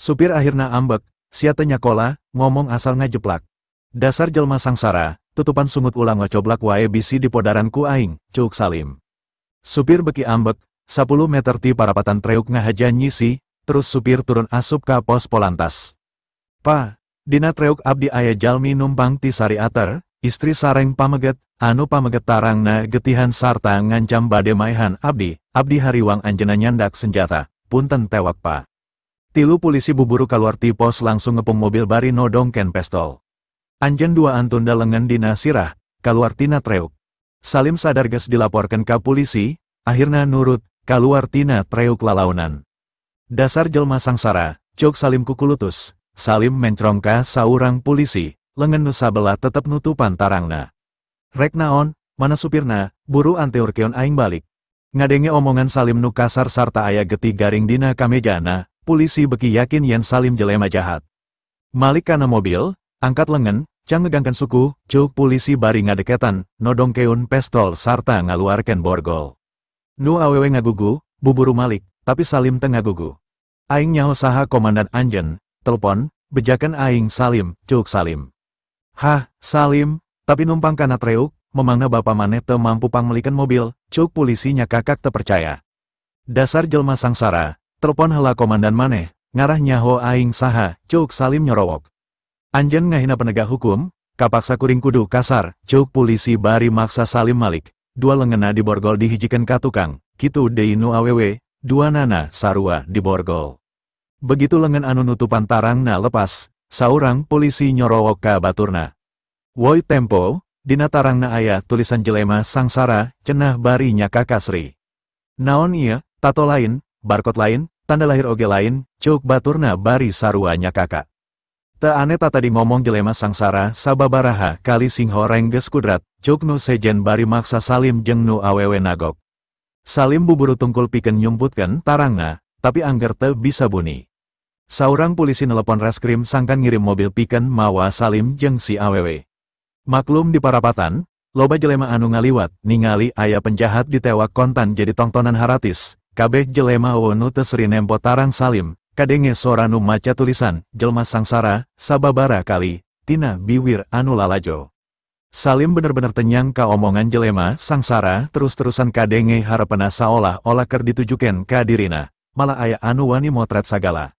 Supir akhirna ambek, sia teu nyakola, ngomong asal ngajeplak. Dasar jelma sangsara, tutupan sungut ulah ngocoblak wae bisi dipodaran ku aing, cuk Salim. Supir beki ambek, 10 meter ti parapatan treuk ngahaja nyisi, terus supir turun asup ka pos Polantas. Pa, dina treuk abdi aya jalmi numpang ti Sari Ater, istri sareng pameget, anu pameget tarangna getihan sarta ngancam bade maehan abdi, abdi hariwang anjeunna nyandak senjata, punten tewak pa. Tilu polisi buburu kaluar ti pos langsung ngepung mobil bari nodongken pestol. Anjen duaan tunda lengan dina sirah, kaluar tina treuk. Salim sadar geus dilaporkan ka polisi, akhirna nurut, kaluar tina treuk lalaunan. Dasar jelma sangsara, cuk Salim kukulutus. Salim mencrong ka saurang polisi, lengan nu sabelah tetep nutupan tarangna. Rek naon, mana supirna, buru anteurkeun aing balik. Ngadenge omongan Salim nu kasar sarta aya getih garing dina kamejana, polisi beki yakin yen Salim jelema jahat. Malik kana mobil, angkat lengan, cang ngegangkan suku, cuk polisi bari ngadeketan, nodongkeun pestol sarta ngaluarkeun borgol. Nu awewe ngagugu, buburu malik, tapi Salim teu ngagugu. Aing nyaho saha komandan anjen, telepon, bejakan aing Salim, cuk Salim. Hah, Salim, tapi numpang kana treuk, memangna bapa maneh teu mampu pangmelikan mobil, cuk polisinya kakak terpercaya. Dasar jelma sangsara, telepon heula komandan maneh, ngarah nyaho aing saha, cuk Salim nyorowok. Anjen ngahina penegak hukum, kapaksa kuring kudu kasar, cuk polisi bari maksa Salim malik, dua lengena diborgol dihijikan ka tukang, kitu deui nu awewe, dua nana sarua diborgol. Begitu lengan anu nutupan tarangna lepas, saurang polisi nyorowok ka baturna. Woi tempo, dina tarangna aya tulisan jelema sangsara, cenah bari nyaka kasri. Naon ieu, tato lain, barcode lain, tanda lahir oge lain, cuk baturna bari sarua nyakaka. Teu aneh ta tadi ngomong jelema sangsara sababaraha kali singhoreng geus kudrat, cuk nu sejen bari maksa Salim jeung nu awewe nagok. Salim buburu tungkul pikeun nyumputkeun tarangna, tapi angger teu bisa buni. Saurang polisi nelepon reskrim sangkan ngirim mobil pikeun mawa Salim jeung si awewe. Maklum di parapatan, loba jelema anu ngaliwat, ningali aya penjahat ditewak kontan jadi tongtonan haratis, kabeh jelema nu teu seri nempo tarang Salim, kadenge sora nu maca tulisan, jelma sangsara, sababara kali, tina biwir anu lalajo. Salim bener-bener tenyang ka omongan jelema sangsara terus-terusan kadenge harepena saolah-olah keur ditujukeun ka dirina, malah aya anu wani motret sagala.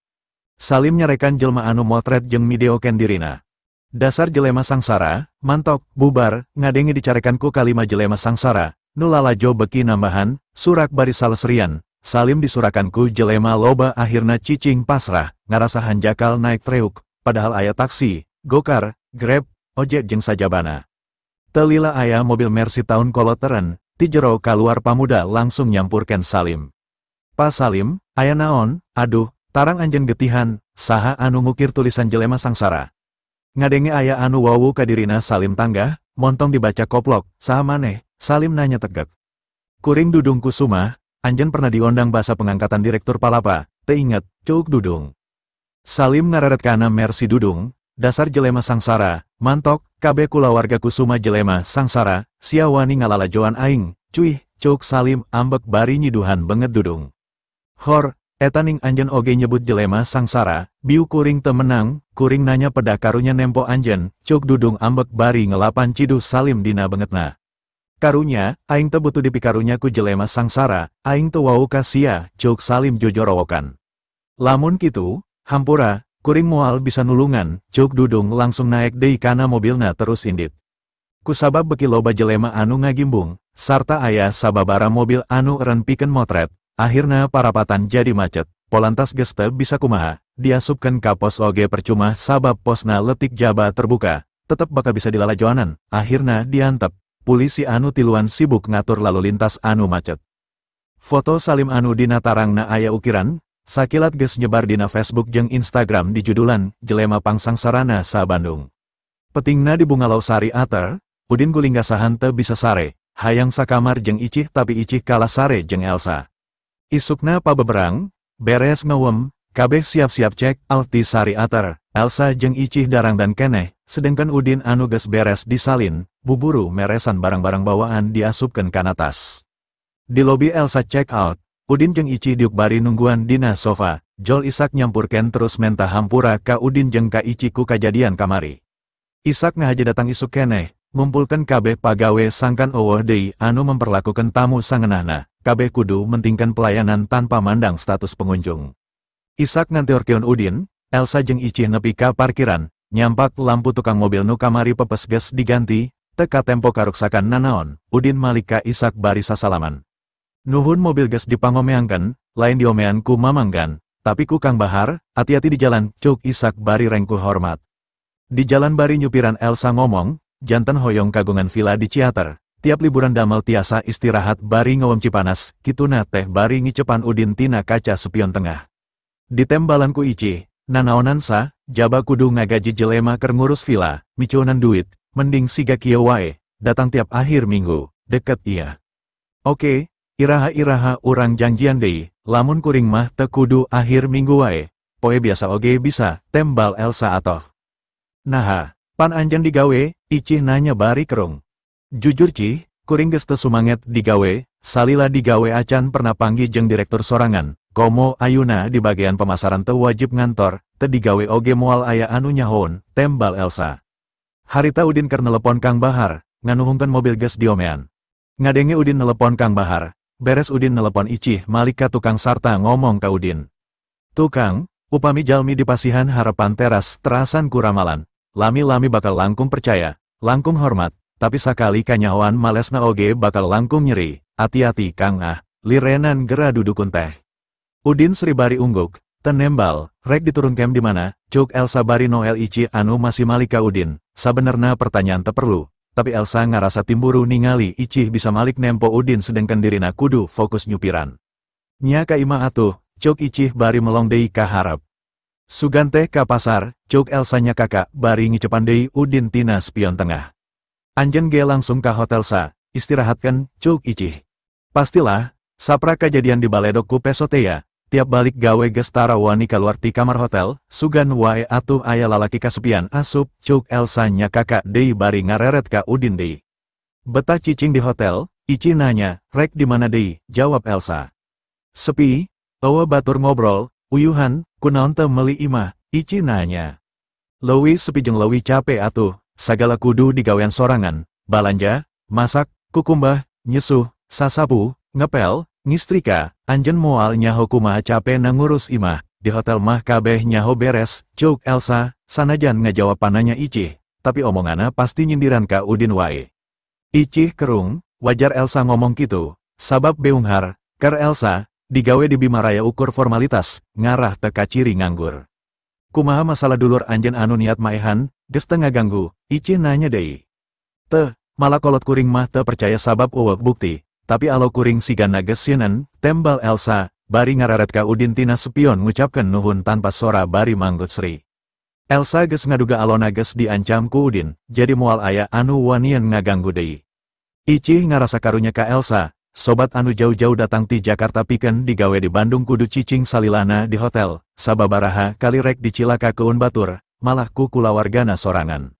Salim nyarekan jelma anu motret jeung mideoken dirina. Dasar jelema sangsara, mantok, bubar, ngadenge dicarekan ku kalima jelema sangsara, nu lalajo beki nambahan, surak bari salesrian, Salim disurakan ku jelema loba akhirna cicing pasrah, ngarasa hanjakal naik treuk, padahal aya taksi, gokar, grab, ojek jeung sajabana. Telila aya mobil Mercy tahun koloteren, ti jero kaluar pamuda langsung nyampurkan Salim. Pa Salim, aya naon, aduh, tarang anjeun getihan, saha anu ngukir tulisan jelema sangsara. Ngadenge aya anu wawu kadirina Salim tanggah, montong dibaca koplok, saha maneh, Salim nanya tegek. Kuring Dudung Kusuma, anjen pernah diondang bahasa pengangkatan direktur Palapa, teinget, cuk Dudung. Salim ngareret kana Mercy Dudung, dasar jelema sangsara, mantok, kabeh kulawarga Kusuma jelema sangsara, sia wani ngalalajoan aing, cuih, cuk Salim ambek bari nyiduhan banget Dudung. Hor, eta ning anjen oge nyebut jelema sangsara, biu kuring teu menang, kuring nanya pedah karunya nempo anjen, cuk Dudung ambek bari ngelapan ciduh Salim dina bengetna. Karunya, aing teu butuh dipikarunya ku jelema sangsara, aing teu wau ka sia, cuk Salim jojorowokan. Lamun kitu, hampura, kuring moal bisa nulungan, cuk Dudung langsung naik deui kana mobilna terus indit. Kusabab beki loba jelema anu ngagimbung, sarta aya sababara mobil anu eren pikeun motret, akhirna parapatan jadi macet, Polantas geus teu bisa kumaha, diasupkeun ka pos oge percuma sabab posna letik jaba terbuka, tetep bakal bisa dilalajoanan, akhirna diantep. Polisi anu tiluan sibuk ngatur lalu lintas anu macet. Foto Salim anu dina tarangna aya ukiran, sakilat geus nyebar dina Facebook jeung Instagram di judulan Jelema Pangsangsarana sa Bandung. Petingna di Bungalau Sari Ater, Udin gulinggasahan teu bisa sare, hayang sakamar jeung Icih tapi Icih kalah sare jeung Elsa. Isukna pabeberang, beres ngewem, kabeh siap-siap cek out ti Sari Ater, Elsa jeung Icih darang dan keneh, sedangkan Udin anu geus beres disalin, buburu meresan barang-barang bawaan diasupkeun kana tas. Di lobi Elsa check out, Udin jeung Icih diuk bari nungguan dina sofa, jol Isak nyampurken terus menta hampura ka Udin jeung ka Icih ku kajadian kamari. Isak ngahaja datang isuk keneh, ngumpulkeun kabeh pagawe sangkan eueuh deui anu memperlakukan tamu sangeunahna, kabeh kudu mentingkan pelayanan tanpa mandang status pengunjung. Isak ngantiorkeun Udin, Elsa jeung Icih nepi ka parkiran, nyampak lampu tukang mobil nu kamari pepes geus diganti, teka tempo karuksakan nanaon, Udin malik ka Isak bari sasalaman. Nuhun mobil geus dipangomeangkeun, lain diomean ku Mamanggan, tapi ku Kang Bahar, hati-hati di jalan, cuk Isak bari rengkuh hormat. Di jalan bari nyupiran Elsa ngomong, janten hoyong kagungan villa di Ciater, tiap liburan damel tiasa istirahat bari ngewem Cipanas, kituna teh bari ngicepan Udin tina kaca spion tengah. Ditembalan ku Icih, nanaonan sa, jaba kudu ngagaji jelema keur ngurus villa, micunan duit, mending siga kieu wae, datang tiap akhir minggu, deket iya. Oke, iraha-iraha urang janjian deui, lamun kuring mah teu kudu akhir minggu wae, poe biasa oge bisa, tembal Elsa atoh. Naha, pan anjeun digawe, Icih nanya bari kerung. Jujur Cih, kuring geus teu sumanget digawe, salila digawe acan pernah panggih jeung direktur sorangan, komo ayuna di bagian pemasaran teu wajib ngantor, teu digawe oge moal aya anu nyahoon, tembal Elsa. Harita Udin keur nelepon Kang Bahar, nganuhungkeun mobil geus diomean. Ngadenge Udin nelepon Kang Bahar, beres Udin nelepon Icih malik ka tukang sarta ngomong ka Udin. Tukang, upami jalmi dipasihan harapan teras terasan ku ramalan, lami-lami bakal langkung percaya, langkung hormat, tapi sakali kanyahoan malesna oge bakal langkung nyeri, hati-hati Kang ah, lirenan gera dudukun teh. Udin sri bari ungguk, tenembal, rek diturunkem di mana, cuk Elsa bari Noel Icih anu masih malik ka Udin. Sabenerna pertanyaan teperlu, tapi Elsa ngarasa timburu ningali Icih bisa malik nempo Udin sedengken dirina kudu fokus nyupiran. Nya ka imah atuh, cuk Icih bari melong deui ka harap. Sugan teh ka pasar, cuk Elsa nya kakak bari ngicepan deui Udin tina spion tengah. Anjeun ge langsung ka hotel sa, istirahatkan, cuk Icih. Pastilah, sapra kajadian di baledok ku pesotea, tiap balik gawe geus tara wani kaluar ti kamar hotel, sugan wae atuh aya lalaki kasepian asup, cuk Elsa nya kakak deui bari ngareret ka Udin deui. Betah cicing di hotel, Icih nanya, rek di mana deui, jawab Elsa. Sepi, eueuh batur ngobrol, uyuhan, kunaon teu meuli imah, Icih nanya. Leuwih sepi jeung leuwih cape atuh, sagala kudu digawean sorangan, balanja, masak, kukumbah, nyesuh, sasapu, ngepel, ngistrika, anjeun moal nyaho kumaha capena ngurus imah, di hotel mah kabeh nyaho beres, cuk Elsa, sanajan ngajawab pananya Icih, tapi omongana pasti nyindiran ka Udin wae. Icih kerung, wajar Elsa ngomong kitu, sabab beunghar, ker Elsa, digawe di Bimaraya ukur formalitas, ngarah teka ciri nganggur. Kumaha masalah dulur anjeun anu niat maehan, geus teu ngaganggu, Icih nanya deui. Teu, malah kolot kuring mah teu percaya sabab eueuh bukti. Tapi alo kuring sigana geus sieun, tembal Elsa, bari ngareret ka Udin tina spion ngucapkeun nuhun tanpa sora bari manggut sri. Elsa geus ngaduga alona geus diancam ku Udin, jadi moal aya anu wanian ngaganggu deui. Icih ngarasa karunya ka Elsa, sobat anu jauh-jauh datang ti Jakarta pikeun digawe di Bandung kudu cicing salilana di hotel, sababaraha kali rek dicilaka keun batur, malah ku kulawargana sorangan.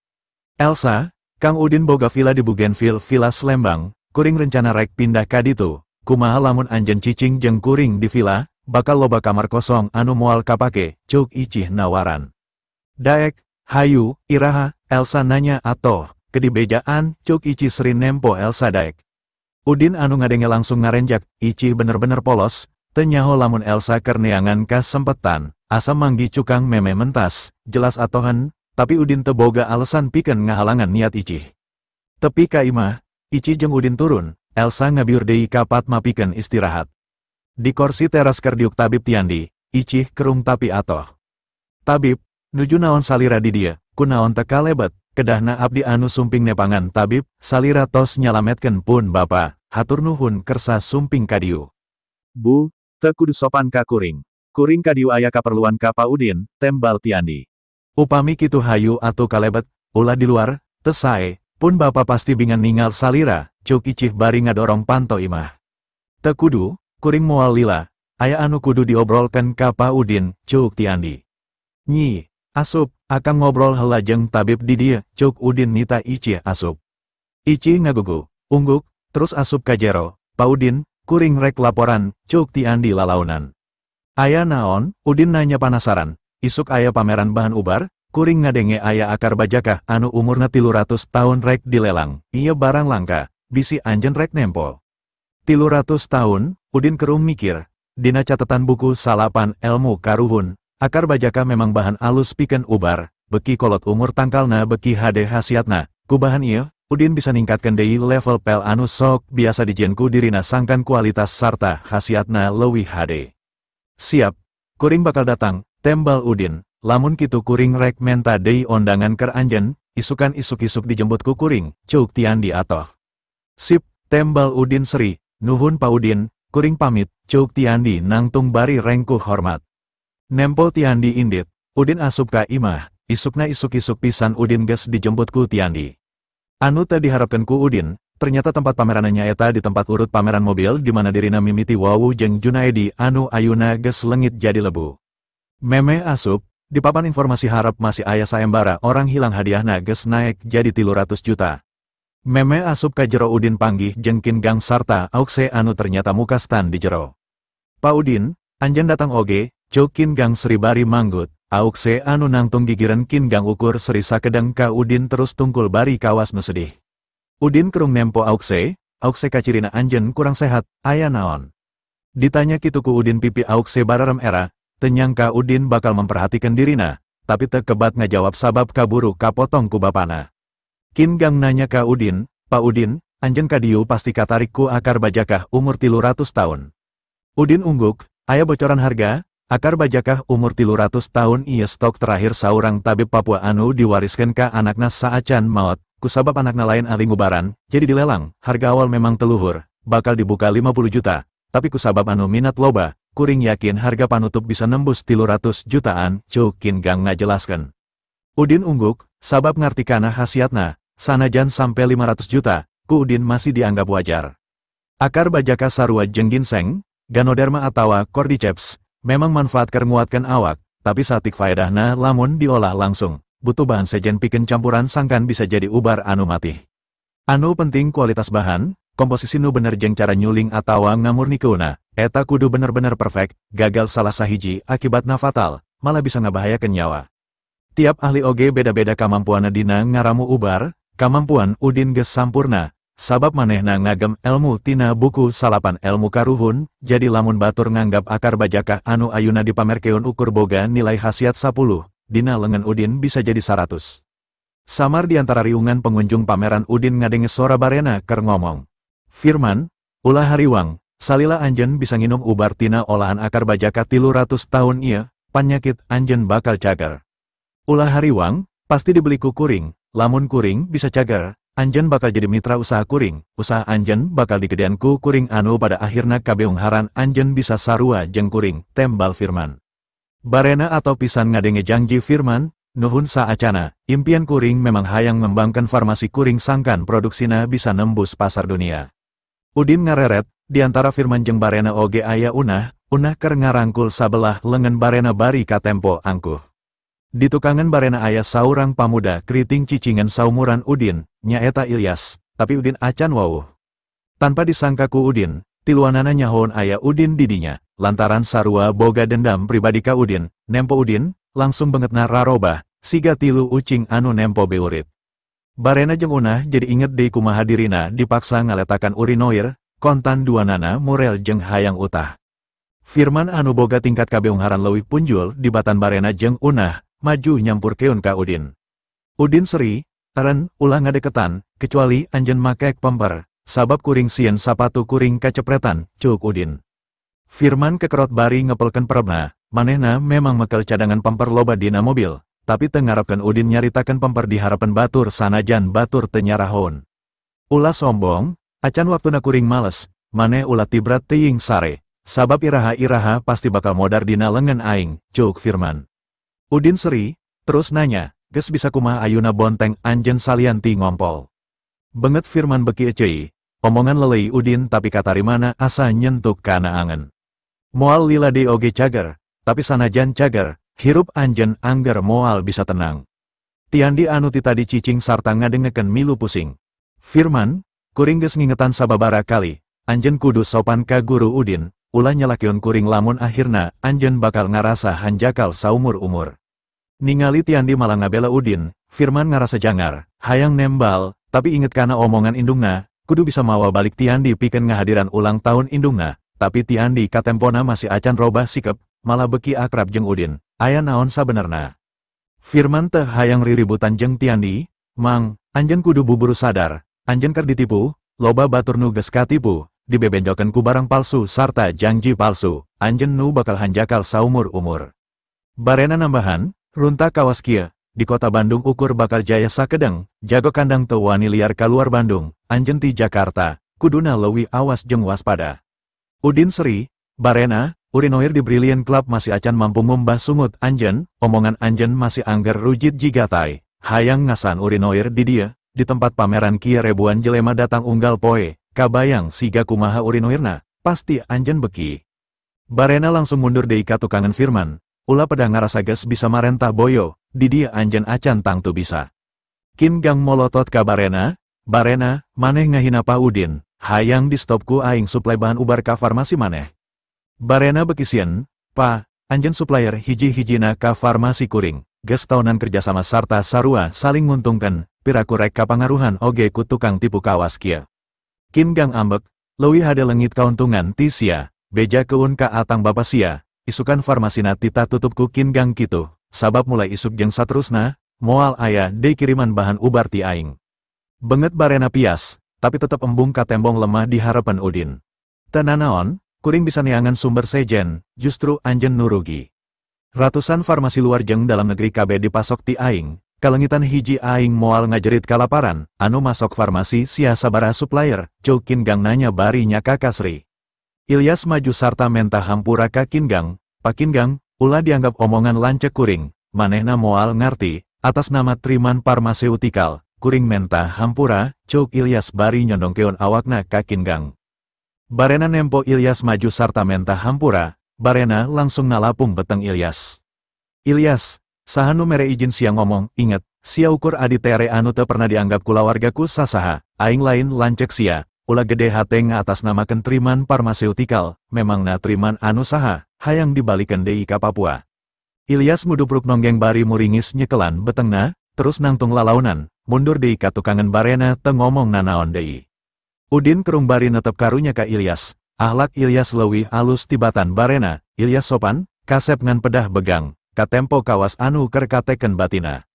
Elsa, Kang Udin boga villa di Bougainville Villas Lembang, kuring rencana rek pindah ka ditu, kumaha lamun anjeun cicing jeung kuring di villa, bakal loba kamar kosong anu moal kapake, cuk Icih nawaran. Daek, hayu, iraha, Elsa nanya atoh, kedibejaan, cuk Icih sri nempo Elsa daek. Udin anu ngadenge langsung ngarenjak, Icih bener-bener polos, teu nyaho lamun Elsa keur neangan kasempetan, asa manggi cukang meme mentas, jelas atohan, tapi Udin teu boga alasan pikeun ngahalangan niat Icih. Tepi ka imah, Icih jeung Udin turun, Elsa ngabiur deui ka Patma pikeun istirahat. Di korsi teras keur diuk tabib Tiandi, Icih kerung tapi atoh. Tabib, nuju naon salira di dieu, kunaon teu kalebet, kedahna abdi anu sumping nepangan tabib, salira tos nyalametkeun pun bapa, hatur nuhun kersa sumping ka dieu. Bu, teu kudu sopan ka kuring. Kuring ka dieu aya kaperluan ka Pa Udin, tembal Tiandi. Upami kitu hayu atuh kalebet, ulah di luar, teu sae. Pun bapa pasti bingan ningal salira, cuk Icih bari ngadorong panto imah. Teu kudu, kuring moal lila, aya anu kudu diobrolkeun ka Pa Udin, cuk Tiandi. Nyi, asup, akang ngobrol heula jeung tabib di dieu, cuk Udin nita Icih asup. Icih ngagugu, ungguk, terus asup ka jero, Pa Udin, kuring rek laporan, cuk Tiandi lalaunan. Aya naon, Udin nanya panasaran, isuk aya pameran bahan ubar, kuring ngadenge aya akar bajakah anu umurna 300 tahun rek dilelang, iya barang langka, bisi anjen rek nempo. 300 tahun, Udin kerung mikir, dina catatan buku salapan elmu karuhun, akar bajakah memang bahan alus pikeun ubar, beki kolot umur tangkalna beki hade khasiatna, ku bahan ieu, Udin bisa ningkatkeun deui level pel anu sok biasa dijieun ku dirina sangkan kualitas sarta khasiatna leuwih hade. Siap, kuring bakal datang, tembal Udin. Lamun kitu kuring rek menta deui ondangan ker anjen, isukan isuk-isuk dijemput ku kuring, cuk Tiandi atoh. Sip, tembal Udin seri, nuhun Pa Udin, kuring pamit, cuk Tiandi nangtung bari rengkuh hormat. Nempo Tiandi indit, Udin asup ka imah, isukna isuk-isuk pisan Udin geus dijemput ku Tiandi. Anu teu diharapkeun ku Udin, ternyata tempat pameranna nyaeta di tempat urut pameran mobil di mana dirina mimiti wawuh jeung Junaedi anu ayuna geus leungit jadi lebu. Memeh asup, di papan informasi harap masih aya sayembara orang hilang hadiahna geus naek jadi 300 juta. Memeh asup ka jero Udin panggih jeung Kin Gang sarta Aukse anu ternyata muka stan di jero. Pa Udin, anjen datang oge, cuk Kin Gang seri bari manggut, Aukse anu nangtung gigireun Kin Gang ukur seri sakedeng ka Udin terus tungkul bari kawas nu sedih. Udin kerung nempo Aukse, Aukse kacirina anjen kurang sehat, aya naon. Ditanya kitu ku Udin pipi Aukse bararem era, tenyangka Udin bakal memperhatikan dirina, tapi teu kebat ngajawab sabab kaburu kapotong ku bapana. Kin Gang nanya ka Udin, Pa Udin, anjen kadieu pasti katarik ku akar bajakah umur 300 tahun. Udin ungguk, aya bocoran harga, akar bajakah umur 300 tahun ieu stok terakhir saurang tabib Papua anu diwariskeun ka anakna saacan maot, kusabab anakna lain ahli ngubaran, jadi dilelang, harga awal memang teluhur, bakal dibuka 50 juta, tapi kusabab anu minat loba, kuring yakin harga panutup bisa nembus 300 jutaan, cuk Kin Gang ngajelaskeun. Udin ungguk, sabab ngarti kana khasiatna, sanajan sampai 500 juta, ku Udin masih dianggap wajar. Akar bajaka sarua jeung ginseng, Ganoderma atawa Cordyceps, memang manfaat keur nguatkeun awak, tapi satik faedahna lamun diolah langsung, butuh bahan sejen pikeun campuran sangkan bisa jadi ubar anu matih. Anu penting kualitas bahan, komposisi nu bener jeung cara nyuling atawa ngamurnikeunna, eta kudu bener-bener perfect, gagal salah sahiji akibatna fatal, malah bisa ngabahayakeun nyawa. Tiap ahli oge beda-beda kamampuanna dina ngaramu ubar, kamampuan Udin geus sampurna, sabab manehna ngagem elmu tina buku salapan elmu karuhun, jadi lamun batur nganggap akar bajakah anu ayuna dipamerkeun ukur boga nilai khasiat 10, dina lengan Udin bisa jadi 100. Samar di antara riungan pengunjung pameran Udin ngadenge sora barena keur ngomong. Firman, ulah hariwang, salila anjen bisa nginum ubar tina olahan akar bajaka 300 tahun ieu, panyakit anjen bakal cager. Ulah hariwang, pasti dibeli ku kuring, lamun kuring bisa cager, anjen bakal jadi mitra usaha kuring, usaha anjen bakal digedean ku kuring anu pada akhirna kabeungharan anjen bisa sarua jeung kuring, tembal Firman. Barena atau pisan ngadenge janji Firman, nuhun saacana, impian kuring memang hayang ngembangkan farmasi kuring sangkan produksina bisa nembus pasar dunia. Udin ngareret, di antara Firman jeung Barena oge aya Unah, Unah keur ngarangkul sabelah lengan Barena bari katempo angkuh. Di tukangan Barena aya saurang pamuda keriting cicingan saumuran Udin, nyaeta Ilyas, tapi Udin acan wawuh. Tanpa disangka ku Udin, tiluanana nyahoon aya Udin didinya, lantaran sarua boga dendam pribadi ka Udin, nempo Udin, langsung bengetna rarobah, siga tilu ucing anu nempo beurit. Barena jeung Unah jadi inget deui kumaha dirina dipaksa ngaletakan urinoir, kontan duanana murel jeung hayang utah. Firman anu boga tingkat kabeungharan leuwih punjul di batan Barena jeung Unah, maju nyampurkeun ka Udin. Udin seri, eren, ulah ngadeketan, kecuali anjen makek pemper, sabab kuring sieun sapatu kuring kacepretan, cuk Udin. Firman kekerot bari ngepelkeun perebna, manehna memang mekel cadangan pemper loba dina mobil, tapi teu ngarepkeun Udin nyaritakeun pemper di harapan batur sanajan batur teu nyarahoun. Ulah sombong, acan waktuna kuring males, maneh ulah tibrat teuing sare, sabab iraha-iraha pasti bakal modar dina lengan aing, cuk Firman. Udin seri, terus nanya, geus bisa kumaha ayuna bonteng anjen salian ti ngompol. Benget Firman beki eceuy, omongan lelei Udin tapi katarimana asa nyentuk kana angen. Moal lila deui oge cager, tapi sanajan cager, hirup anjen angger moal bisa tenang. Tiandi anu ti tadi cicing sarta ngadengekeun milu pusing. Firman, kuring geus ngingetan sababaraha kali, anjeun kudu sopan ka guru Udin, ulah nyalakeun kuring lamun akhirna anjeun bakal ngarasa hanjakal saumur-umur. Ningali Tiandi malah ngabela Udin, Firman ngarasa jangar, hayang nembal, tapi inget kana omongan indungna, kudu bisa mawa balik Tiandi pikeun ngahadiran ulang tahun indungna, tapi Tiandi katempona masih acan robah sikep, malah beki akrab jeung Udin, aya naon sabenerna. Firman teh hayang riributan jeung Tiandi, Mang, anjeun kudu buburu sadar, anjeun keur ditipu, loba batur nu geus katipu, dibebenjokeun ku barang palsu sarta janji palsu, anjeun nu bakal hanjakal saumur-umur. Barena nambahan, runta kawas kieu, di kota Bandung ukur bakal jaya sakedeng, jago kandang teu wani liar kaluar Bandung, anjeun ti Jakarta, kuduna leuwih awas jeung waspada. Udin seri, Barena, urinoir di Brilliant Club masih acan mampu ngumbah sungut anjeun, omongan anjeun masih angger rujit jiga tai, hayang ngasaan urinoir di dieu, di tempat pameran kieu ribuan jelema datang unggal poe, kabayang siga kumaha urinoirna, pasti anjeun beki. Barena langsung mundur deui ka tukangan Firman, ulah pedah ngarasa geus bisa marentah boyo, di dieu anjeun acan tangtu bisa. Kin Gang molotot ka Barena, Barena, maneh ngahina Pa Udin, hayang di stop ku aing suplai bahan ubar ka farmasi maneh. Barena beki sieun, Pa, anjeun supplier hiji-hijina ka farmasi kuring, geus taunan kerjasama sarta sarua saling nguntungkeun, piraku rek kapangaruhan oge ku tukang tipu kawas kieu. Kin Gang ambek, leuwih hade leungit kauntungan ti sia, beja keun ka atang bapa sia, isukan farmasina tita tutup ku Kin Gang kitu, sabab mulai isuk jeung saterusna, moal aya deui kiriman bahan ubar ti aing. Benget Barena pias, tapi tetep embung katembong lemah di harapan Udin. Teu nanaon, kuring bisa neangan sumber sejen, justru anjeun nu rugi. Ratusan farmasi luar jeung dalam negeri kabeh dipasok ti aing, kalengitan hiji aing moal ngajerit kalaparan, anu masok farmasi sia sabaraha supplier, ceuk Kin Gang nanya bari nyaka kasri. Ilyas maju sarta mentah hampura ka Kin Gang, Pa Kin Gang, ulah dianggap omongan lancek kuring, manehna moal ngarti, atas nama Triman Pharmaceutical, kuring mentah hampura, ceuk Ilyas bari nyondongkeun awakna ka Kin Gang. Barena nempo Ilyas maju sarta mentah hampura, Barena langsung nalapung beteng Ilyas. Ilyas, saha nu mere izin sia ngomong, inget, sia ukur adi tere anu teu pernah dianggap kulawargaku sasaha, aing lain lancek sia, ulah gede hate ngatasnamakeun Triman Pharmaceutical, memangna Triman anu saha, hayang dibalikeun deui ka Papua. Ilyas mudupruk nonggeng bari muringis nyekelan betengna, terus nangtung lalaunan, mundur deui ka tukangan Barena teu ngomong nanaon deui. Udin kerung bari netep karunya ka Ilyas, ahlak Ilyas leuwih alus tibatan Barena, Ilyas sopan, kasep ngan pedah begang, katempo kawas anu keur kateken batina.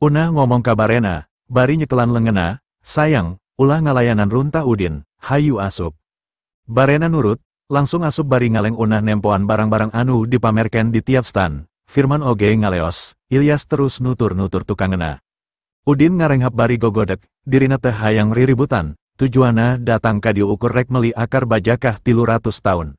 Unah ngomong ka Barena, bari nyekelan lengena, sayang, ulah ngalayanan runtah Udin, hayu asup. Barena nurut, langsung asup bari ngaleng unah nempoan barang-barang anu dipamerken di tiap stan, Firman oge ngaleos, Ilyas terus nutur-nutur tukangena. Udin ngarenghap bari gogodek, dirina teh hayang riributan, tujuana datang ka dieu ukur rek meli akar bajakah 300 tahun.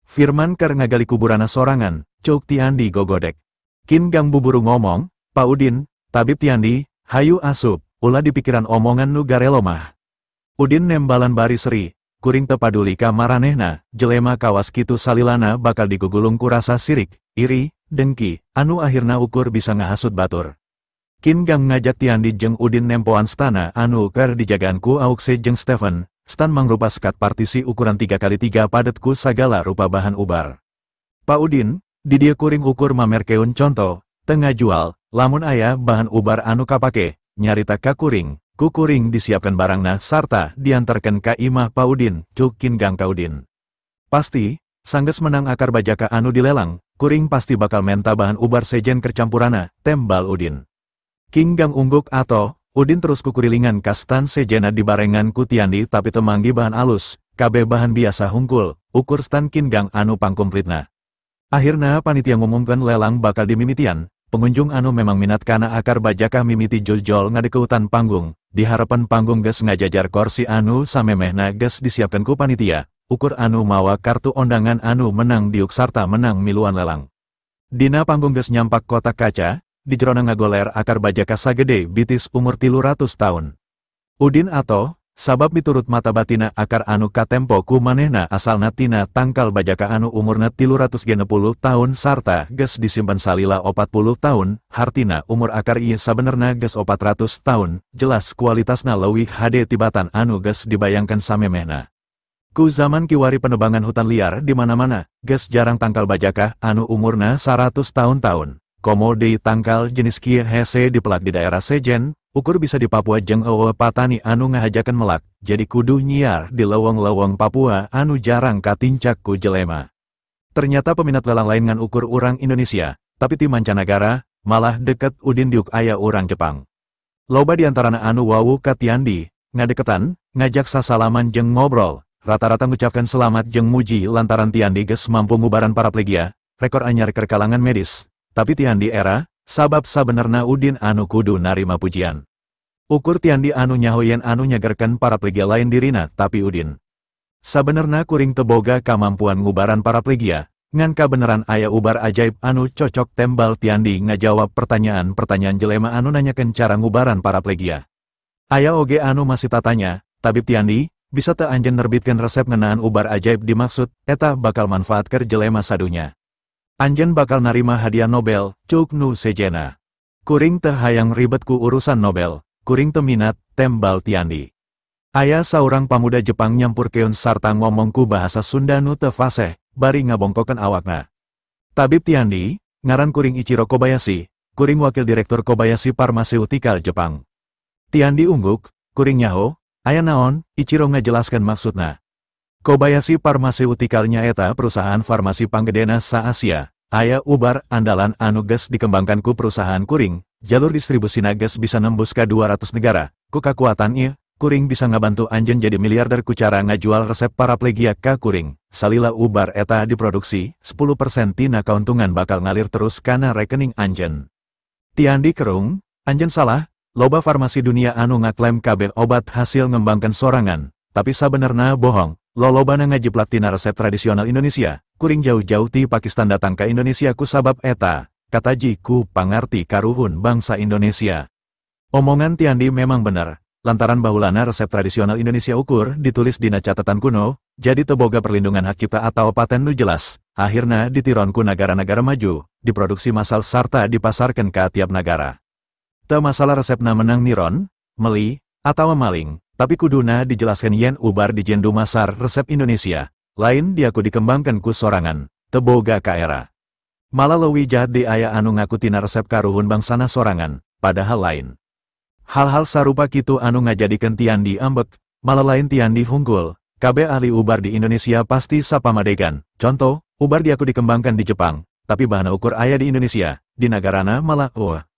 Firman keur ngagali kuburana sorangan, ceuk Tiandi gogodek. Kin Gang buburu ngomong, Pa Udin, Tabib Tiandi, hayu asup, ulah dipikiran omongan nu garelo mah. Udin nembalan bari seri, kuring teu paduli ka maranehna, jelema kawas kitu salilana bakal digugulung ku rasa sirik, iri, dengki, anu akhirna ukur bisa ngahasut batur. Kin Gang ngajak Tiandi jeung Udin nempoan stana anu keur dijagaan ku Aukse jeung Stephen, stan mangrupa sekat partisi ukuran 3x3 padet ku sagala rupa bahan ubar. Pa Udin, di dieu kuring ukur mamerkeun conto, teu ngajual, lamun aya bahan ubar anu kapake, nyarita ka kuring, ku kuring disiapkan barangna sarta diantarkeun ka imah Pa Udin, cuk Kin Gang ka Udin. Pasti, sanggeus menang akar bajaka anu dilelang, kuring pasti bakal menta bahan ubar sejen kercampurana, tembal Udin. King Gang ungguk atau, Udin terus kukurilingan ka stan sejena dibarengan ku Tiandi tapi temanggi bahan alus, kabeh bahan biasa hungkul, ukur stan Kin Gang anu pangkumplitna. Akhirna panitia ngumumkeun lelang bakal dimimitian, pengunjung anu memang minat kana akar bajakah mimiti jol-jol ngadekeutan panggung, di harapan panggung geus ngajajar korsi anu samemehna geus disiapkeun ku panitia, ukur anu mawa kartu ondangan anu menang diuk sarta menang miluan lelang. Dina panggung geus nyampak kotak kaca, di jerona ngagoler akar bajaka sagede bitis umur 300 tahun. Udin atau, sabab miturut mata batina akar anu katempo ku manehna asalna tina tangkal bajaka anu umurna 360 tahun sarta geus disimpen salila 40 tahun, hartina umur akar ieu sabenerna geus 400 tahun, jelas kualitasna leuwih hade tibatan anu geus dibayangkeun samemehna. Ku zaman kiwari penebangan hutan liar di mana-mana, geus jarang tangkal bajakah anu umurna 100 tahun-tahun. Komo deui tangkal jenis kieu hese dipelak di daerah sejen, ukur bisa di Papua jeung eueuh patani anu ngahajakeun melak, jadi kudu nyiar di leuweung-leuweung Papua anu jarang katincak ku jelema. Ternyata peminat lelang lain ngan ukur urang Indonesia, tapi ti mancanagara, malah deket Udin diuk aya urang Jepang. Loba diantarana anu wawu ka Tiandi, ngadeketan, ngajak sasalaman jeung ngobrol, rata-rata ngucapkan selamat jeung muji lantaran Tiandi geus mampu ngubaran paraplegia, rekor anyar keur kalangan medis. Tapi Tiandi era, sabab sabenerna Udin anu kudu narima pujian. Ukur Tiandi anu nyaho yen anu nyagerkeun paraplegia lain dirina tapi Udin. Sabenerna kuring teboga kamampuan ngubaran paraplegia, ngan kabeneran aya ubar ajaib anu cocok tembal Tiandi ngajawab pertanyaan-pertanyaan jelema anu nanyakeun cara ngubaran paraplegia. Aya oge anu masih tatanya, Tabib Tiandi, bisa teu anjeun nerbitkeun resep ngeunaan ubar ajaib dimaksud, eta bakal manfaat keur jelema sadunya. Anjeun bakal narima hadiah Nobel, cuk nu sejena. Kuring teu hayang ribet ku urusan Nobel, kuring teu minat, tembal Tiandi. Aya saurang pamuda Jepang nyampurkeun sarta ngomong ku bahasa Sunda nu teu faseh, bari ngabongkokeun awakna. Tabib Tiandi, ngaran kuring Ichiro Kobayashi, kuring wakil direktur Kobayashi Pharmaceutical Jepang. Tiandi ungguk, kuring nyaho, aya naon, Ichiro ngajelaskeun maksudna. Kobayashi Pharmaceutical nyaeta perusahaan farmasi panggedena sa-Asia, aya ubar andalan anu geus dikembangkan ku perusahaan kuring, jalur distribusina geus bisa nembus ka 200 negara, ku kakuatan ieu, kuring bisa ngabantu anjeun jadi miliarder ku cara ngajual resep paraplegia ka kuring, salila ubar eta diproduksi, 10% tina kauntungan bakal ngalir terus kana rekening anjeun. Tiandi kerung, anjeun salah, loba farmasi dunia anu ngaklaim kabeh obat hasil ngembangkan sorangan, tapi sabenerna bohong. Lolobana ngajiplak tina resep tradisional Indonesia, kuring jauh-jauh ti Pakistan datang ke Indonesia ku sabab eta, kataji ku pangarti karuhun bangsa Indonesia. Omongan Tiandi memang bener, lantaran bahulana resep tradisional Indonesia ukur ditulis dina catatan kuno, jadi teboga perlindungan hak cipta atau paten nu jelas, akhirna ditiron ku negara-negara maju, diproduksi massal sarta dipasarkan ke tiap negara. Teu masalah resepna menang niron, meli, atawa maling. Tapi kuduna dijelaskan yen ubar dijieun dumasar resep Indonesia, lain diaku dikembangkan ku sorangan, teboga ka era. Malah leuwih jahat di aya anu ngaku tina resep karuhun bangsana sorangan, padahal lain. Hal-hal sarupa kitu anu ngajadikeun Tiandi ambek, malah lain Tiandi hunggul, kabeh ahli ubar di Indonesia pasti sapamadegan. Contoh, ubar diaku dikembangkan di Jepang, tapi bahan ukur aya di Indonesia, di nagarana malah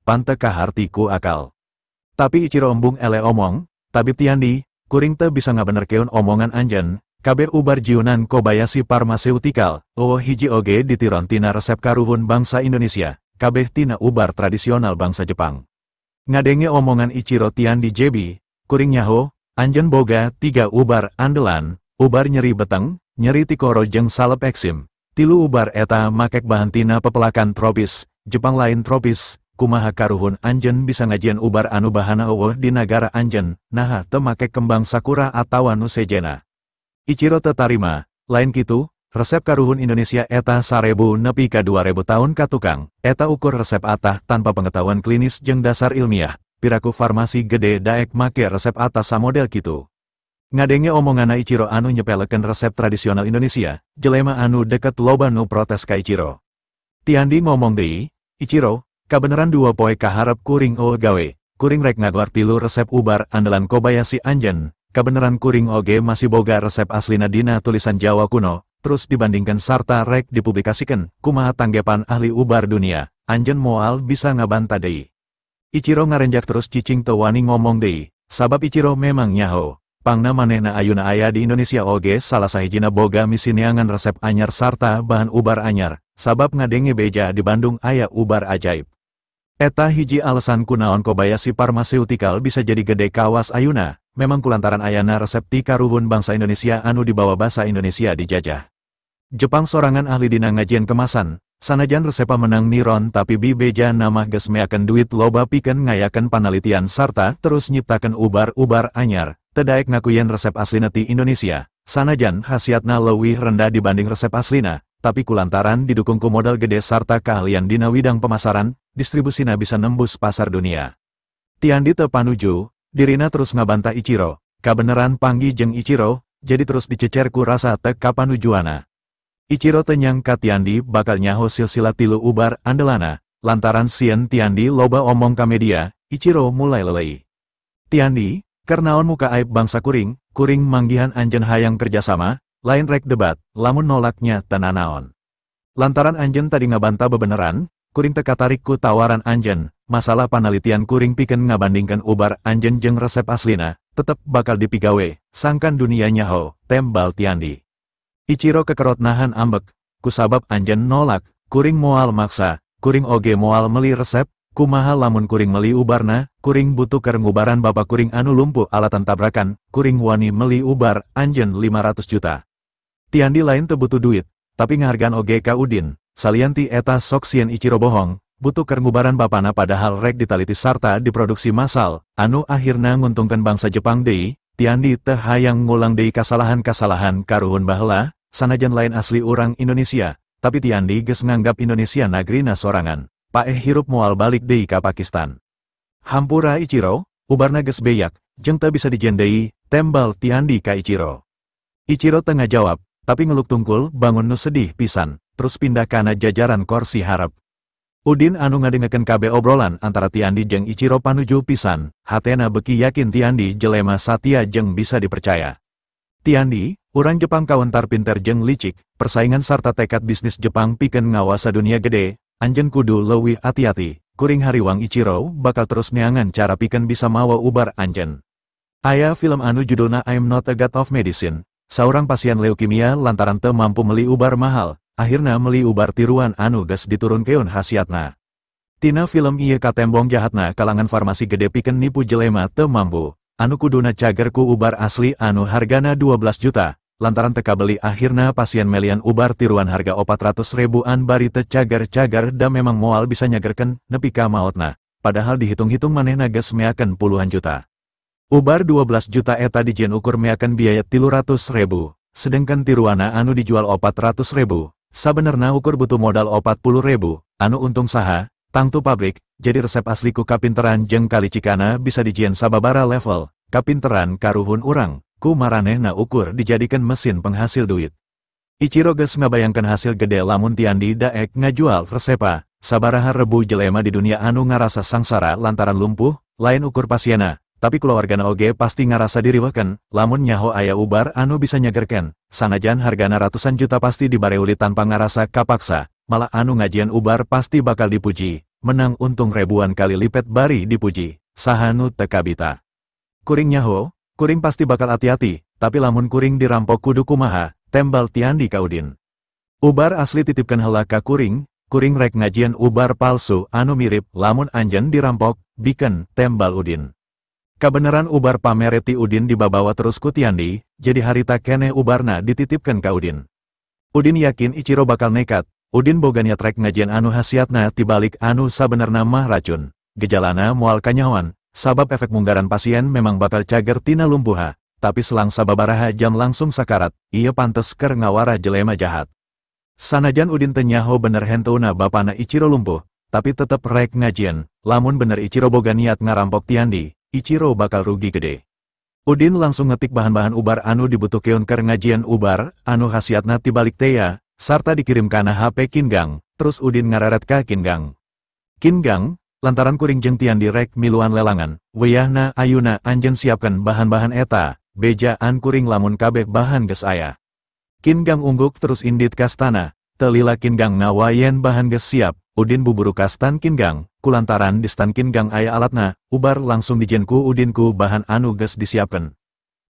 pante kaharti ku akal. Tapi Ichiro embung ele omong, Tabib Tiandi, kuring teu bisa ngabenerkeun omongan anjeun, kabeh ubar jiunan Kobayashi Pharmaceutical, eueuh hiji oge ditiron tina resep karuhun bangsa Indonesia, kabeh tina ubar tradisional bangsa Jepang. Ngadenge omongan Ichiro Tiandi jebi, kuring nyaho, anjeun boga 3 ubar andalan, ubar nyeri beteng, nyeri tikoro jeung salep eksim. Tilu ubar eta makek bahan tina pepelakan tropis, Jepang lain tropis. Kumaha karuhun anjeun bisa ngajieun ubar anu bahana eueuh di nagara anjeun, naha teu make kembang sakura atawa nu sejena. Ichiro teu tarima, lain kitu, resep karuhun Indonesia eta 1000 nepi ka 2000 tahun ka tukang, eta ukur resep atah tanpa pengetahuan klinis jeung dasar ilmiah, piraku farmasi gede daek make resep atah samodel kitu. Ngadenge omongana Ichiro anu nyepelekeun resep tradisional Indonesia, jelema anu deket loba nu protes ka Ichiro. Tiandi ngomong deui, Ichiro, kabeneran 2 poe kaharep kuring eueuh gawe, kuring rek ngaguar 3 resep ubar andalan Kobayashi anjeun, kabeneran kuring oge masih boga resep aslina dina tulisan Jawa kuno, terus dibandingkan sarta rek dipublikasikeun, kumaha tanggepan ahli ubar dunia, anjeun moal bisa ngabanta deui. Ichiro ngarenjak terus cicing teu wani ngomong deui, sabab Ichiro memang nyaho, pangna manehna ayuna aya di Indonesia oge salah sahijina boga misi neangan resep anyar sarta bahan ubar anyar, sabab ngadenge beja di Bandung aya ubar ajaib. Eta hiji alasan kunaon Kobayashi Pharmaceutical bisa jadi gede kawas ayuna, memang kulantaran ayana resep ti karuhun bangsa Indonesia anu dibawa basa Indonesia dijajah. Jepang sorangan ahli dina ngajieun kemasan, sanajan resepa menang niron tapi bi beja nama geus meakeun duit loba pikeun ngayakeun panalitian sarta terus nyiptakeun ubar-ubar anyar, teu daek ngaku yen resep aslina ti Indonesia, sanajan khasiatna leuwih rendah dibanding resep aslina, tapi kulantaran didukung ku modal gede sarta keahlian dina widang pemasaran, distribusina bisa nembus pasar dunia. Tiandi teu panuju, dirina terus ngabantah Ichiro, kabeneran panggi jeung Ichiro, jadi terus dicecer ku rasa teu kapanujuana. Ichiro teu nyangka Tiandi bakal nyaho silsilah tilu ubar andelana, lantaran sieun Tiandi loba omong ka media, Ichiro mulai lelei. Tiandi, kernaon muka aib bangsa kuring, kuring manggihan anjeun hayang kerjasama, lain rek debat, lamun nolaknya teu nanaon. Lantaran anjeun tadi ngabantah bebeneran, kuring teu katarik ku tawaran anjeun, masalah panalitian kuring pikeun ngabandingkeun ubar anjeun jeung resep aslina, tetep bakal dipigawe, sangkan dunia nyaho, tembal Tiandi. Ichiro kekerot nahan ambek, kusabab anjeun nolak, kuring moal maksa, kuring oge moal meli resep, kumaha lamun kuring meli ubarna, kuring butuh keur ngubaran bapa kuring anu lumpuh alatan tabrakan, kuring wani meli ubar anjeun 500 juta. Tiandi lain teu butuh duit, tapi ngahargaan oge ka Udin, salian ti eta sok sieun Ichiro bohong, butuh keur ngubaran bapana padahal rek ditaliti sarta diproduksi massal, anu akhirna nguntungkeun bangsa Jepang deui, Tiandi teu hayang ngulang deui kasalahan-kasalahan karuhun baheula, sanajan lain asli urang Indonesia, tapi Tiandi geus nganggap Indonesia nagrina sorangan, paeh hirup moal balik deui ka Pakistan. Hampura Ichiro, ubarna geus beyak, jeung teu bisa dijieun deui, tembal Tiandi ka Ichiro. Ichiro teu ngajawab, tapi ngeluk tungkul bangun nu sedih pisan, terus pindah kana jajaran kursi harap. Udin anu ngadengekeun kabeh obrolan antara Tiandi jeung Ichiro panuju pisan, hatena beki yakin Tiandi jelema satia jeung bisa dipercaya. Tiandi, urang Jepang kawentar pinter jeung licik, persaingan sarta tekad bisnis Jepang pikeun ngawasa dunia gede, anjeun kudu leuwih ati-ati, kuring hariwang Ichiro bakal terus neangan cara pikeun bisa mawa ubar anjeun. Aya film anu judulna I'm Not a God of Medicine, saurang pasien leukemia lantaran teu mampu meli ubar mahal, akhirna meli ubar tiruan anu geus diturunkeun khasiatna. Tina film ieu katembong jahatna kalangan farmasi gede pikeun nipu jelema teu mampu, anu kuduna cager ku ubar asli anu hargana 12 juta, lantaran teu kabeli akhirna pasien melian ubar tiruan harga 400 ribuan bari teu cager-cager da memang moal bisa nyagerkeun nepi ka maotna, padahal dihitung-hitung manehna geus meakeun puluhan juta. Ubar 12 juta eta dijieun ukur meakeun biaya 300 ribu, sedengkeun tiruana anu dijual 400 ribu, sabenerna ukur butuh modal 40 ribu, anu untung saha, tangtu pabrik, jadi resep asli ku kapinteran jeung kalicikana bisa dijieun sababara level, kapinteran karuhun urang, ku maranehna ukur dijadikan mesin penghasil duit. Ichiro geus ngabayangkeun hasil gede lamun Tiandi daek ngajual resepa, sabaraha rebu jelema di dunia anu ngarasa sangsara lantaran lumpuh, lain ukur pasiena, tapi kulawargana oge pasti ngarasa diriweukeun, lamun nyaho aya ubar anu bisa nyagerkeun, sanajan hargana ratusan juta pasti dibareuli tanpa ngarasa kapaksa, malah anu ngajieun ubar pasti bakal dipuji, menang untung ribuan kali lipet bari dipuji, saha nu teu kabita. Kuring nyaho, kuring pasti bakal hati-hati, tapi lamun kuring dirampok kudu kumaha, tembal Tiandi ka Udin. Ubar asli titipkeun heula ka kuring, kuring rek ngajieun ubar palsu anu mirip, lamun anjeun dirampok, bikeun, tembal Udin. Kabeneran ubar pamereti Udin dibabawa terus ku Tiandi, jadi harita keneh ubarna dititipkeun ka Udin. Udin yakin Ichiro bakal nekat, Udin boga niat rek ngajieun anu khasiatna tibalik anu sabenerna mah racun. Gejalana moal kanyahoan, sabab efek munggaran pasien memang bakal cager tina lumpuha, tapi selang sababaraha jam langsung sakarat, ieu pantes keur ngawara jelema jahat. Sanajan Udin teu nyaho bener henteuna bapana Ichiro lumpuh, tapi tetep rek ngajieun, lamun bener Ichiro boga niat ngarampok Tiandi, Ichiro bakal rugi gede. Udin langsung ngetik bahan-bahan ubar anu dibutuhkeun keur ngajieun ubar, anu khasiatna tibalik tea, sarta dikirim kana HP Qin Gang, terus Udin ngareret ka Qin Gang. Qin Gang, lantaran kuring jeung Tiandi rek miluan lelangan, wayahna ayuna anjeun siapkeun bahan-bahan eta, bejaan kuring lamun kabeh bahan geus aya. Qin Gang ungguk terus indit ka stana, teu lila Qin Gang ngawayen bahan geus siap, Udin buburu ka stan Qin Gang, kulantaran di stan Qin Gang aya alatna, ubar langsung dijieun ku Udin ku bahan anu geus disiapkeun.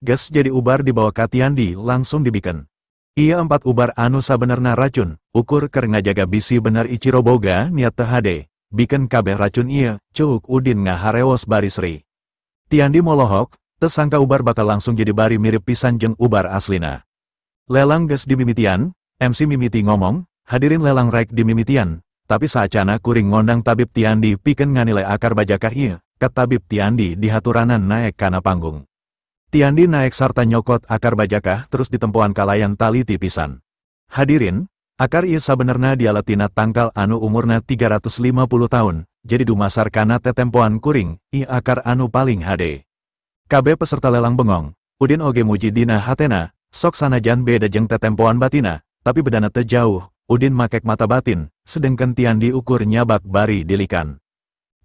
Geus jadi ubar dibawa ka Tiandi langsung dibikeun. Ieu 4 ubar anu sabenerna racun, ukur keur ngajaga bisi bener Ichiro boga niat teu hade, bikeun kabeh racun ieu, ceuk Udin ngaharewos bari seri. Tiandi molohok, teu sangka ubar bakal langsung jadi bari mirip pisan jeung ubar aslina. Lelang geus dimimitian, MC mimiti ngomong, hadirin lelang rek dimimitian, tapi saacana kuring ngondang tabib Tiandi pikeun nganilai akar bajakah ieu, ka tabib Tiandi dihaturanan naek kana panggung. Tiandi naek sarta nyokot akar bajakah terus ditempoan kalayan taliti pisan. Hadirin, akar ieu sabenerna dialatina tangkal anu umurna 350 tahun, jadi dumasar kana tetempoan kuring, ieu akar anu paling hade. Kabeh peserta lelang bengong, Udin oge muji dina hatena, Sok sanajan beda jeung tetempoan batina, tapi bedana teu jauh, Udin makek mata batin, sedengkeun Tiandi ukur nyabak bari dilikan.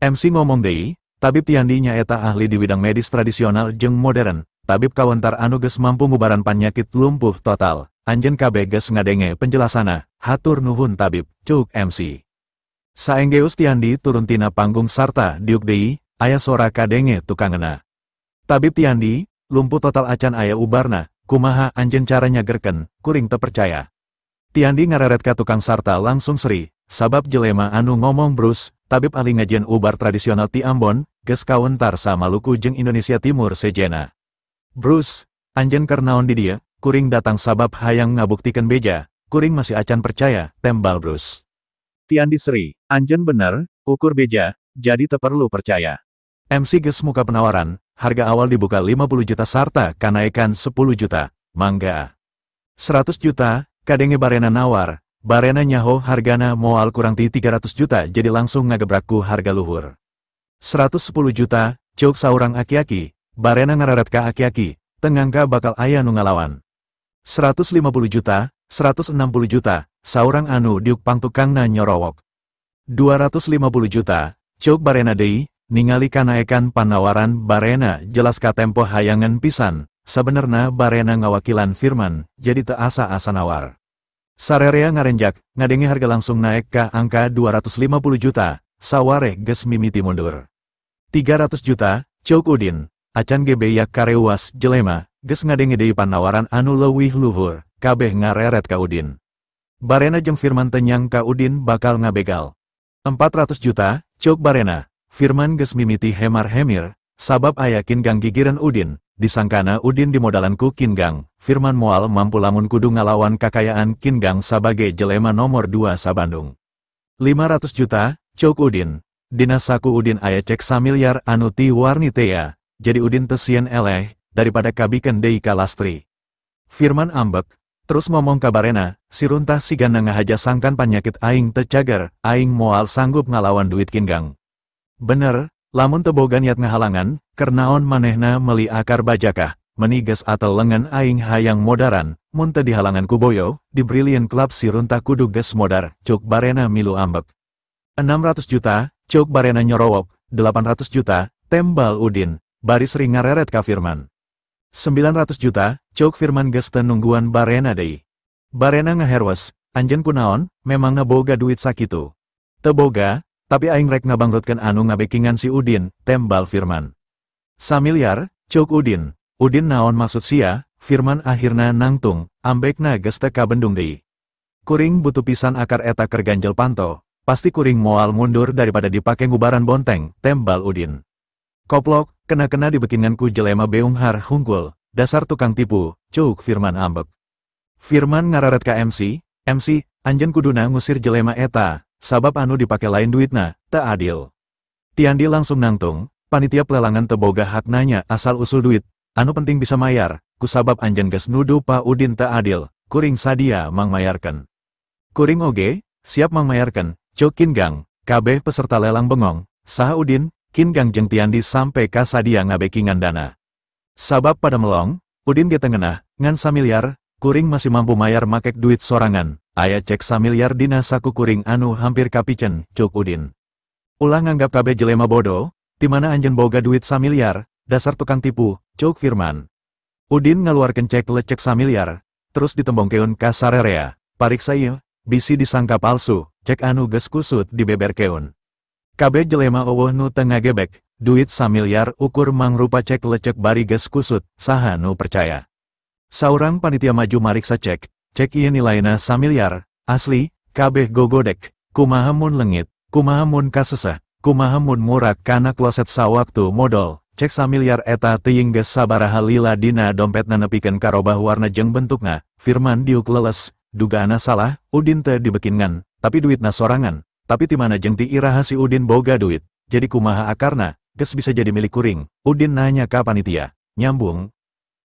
MC ngomong deui, Tabib Tiandi nyaeta ahli di bidang medis tradisional jeung modern, tabib kawentar anu geus mampu ngubaran panyakit lumpuh total, anjeun kabeh geus ngadenge penjelasana, hatur nuhun tabib, cuk MC. Saenggeus Tiandi turun tina panggung sarta diuk deui, aya sora kadenge tukangena. Tabib Tiandi, lumpuh total acan aya ubarna, kumaha anjeun cara nyagerkeun, kuring teu percaya. Tiandi ngareret ka tukang sarta langsung seri, sabab jelema anu ngomong Bruce, tabib ahli ngajieun ubar tradisional ti Ambon, geus kawentar sa Maluku jeung Indonesia Timur sejena. Bruce, anjeun keur naon di dieu, kuring datang sabab hayang ngabuktikeun beja, kuring masih acan percaya, tembal Bruce. Tiandi seri, anjeun bener, ukur beja, jadi teu perlu percaya. MC geus muka penawaran, harga awal dibuka 50 juta sarta kanaekan 10 juta, mangga. 100 juta, kadenge barena nawar, barena nyaho hargana moal kurang ti 300 juta jadi langsung ngagebrak ku harga luhur. 110 juta, ceuk saurang aki-aki, barena ngararet ka aki-aki, tengangka bakal aya nu ngalawan. 150 juta, 160 juta, saurang anu diuk pangtukangna nyorowok. 250 juta, ceuk barena deui, ningali kanaekan panawaran barena jelas katempo hayangan pisan, sabenerna barena ngawakilan Firman, jadi teu asa-asa nawar. Sarerea ngarenjak, ngadenge harga langsung naik ka angka 250 juta, sawareh geus mimiti mundur. 300 juta, ceuk Udin, acan ge beyak kareuwas jelema, geus ngadenge deui panawaran anu leuwih luhur, kabeh ngareret ka Udin. Barena jeung Firman teu nyangka Udin bakal ngabegal. 400 juta, ceuk barena. Firman geus mimiti hemar-hemir, sabab aya Kin Gang gigireun Udin, disangkana Udin dimodalan ku Kin Gang, Firman moal mampu lamun kudu ngalawan kakayaan Kin Gang sabage jelema nomor 2 sa-Bandung. 500 juta, ceuk Udin, dina saku Udin aya cek samiliar anu ti warni tea, jadi Udin teu sieun eleh, daripada kabikeun deui ka Lastri. Firman ambek, terus ngomong ka barena, si runtah sigana ngahaja sangkan panyakit aing teu cager, aing moal sanggup ngalawan duit Kin Gang. Bener, lamun teu boga niat ngahalangan, kernaon manehna meuli akar bajakah, meni geus atel lengan aing hayang modaran, mun teu dihalangan ku Boyo, di Brilliant Club si runtah kudu geus modar, cuk barena milu ambek. 600 juta, cuk barena nyorowok, 800 juta, tembal Udin, bari sering ngareret ka Firman. 900 juta, cuk Firman geus teu nungguan barena deui. Barena ngaherwes, anjeun kunaon, memangna boga duit sakitu. Teu boga, tapi aing rek ngabangrutkeun anu ngabekingan si Udin, tembal Firman. Samiliar, ceuk Udin. Udin naon maksud sia, Firman akhirna nangtung, ambekna geus teu kabendung deui. Kuring butuh pisan akar eta keur ganjel panto, pasti kuring moal mundur daripada dipake ngubaran bonteng, tembal Udin. Koplok, kena-kena dibekingan ku jelema beunghar hungkul, dasar tukang tipu, ceuk Firman ambek. Firman ngararet ka MC, MC, anjeun kuduna ngusir jelema eta, sabab anu dipake lain duitna, teu adil. Tiandi langsung nangtung, panitia pelelangan teu boga hak nanya asal usul duit, anu penting bisa mayar, kusabab anjeun geus nuduh Pa Udin teu adil, kuring sadia mangmayarkeun. Kuring oge, siap mangmayarkeun, ceuk Kin Gang, kabeh peserta lelang bengong, saha Udin, Kin Gang jeung Tiandi sampe ka sadia ngabekingan dana. Sabab pada melong, Udin ge teu ngeunah, ngan samiliar, kuring masih mampu mayar makek duit sorangan. Aya cek samiliar dina saku kuring anu hampir kapicen, cuk Udin. Ulah nganggap kabeh jelema bodoh, ti mana anjeun boga duit samiliar, dasar tukang tipu, cuk Firman. Udin ngaluarkeun cek lecek samiliar, terus ditembongkeun ka sarerea, pariksa ieu, bisi disangka palsu, cek anu geus kusut dibeberkeun. Kabeh jelema eueuh nu teu ngagebek, duit samiliar ukur mangrupa cek lecek bari geus kusut, saha nu percaya. Saurang panitia maju mariksa cek, cek ieu nilaina samiliar, asli, kabeh gogodek, kumaha mun lengit, kumaha mun kaseseh, kumaha mun murak kana kloset sawaktu modol, cek samiliar eta teuing geus sabaraha lila dina dompetna nepikeun karobah warna jeung bentukna, Firman diuk leles, dugaanna salah, Udin teu dibekingan, tapi duitna sorangan, tapi ti mana jeung ti iraha si Udin boga duit, jadi kumaha akarna, geus bisa jadi milik kuring, Udin nanya ka panitia, nyambung,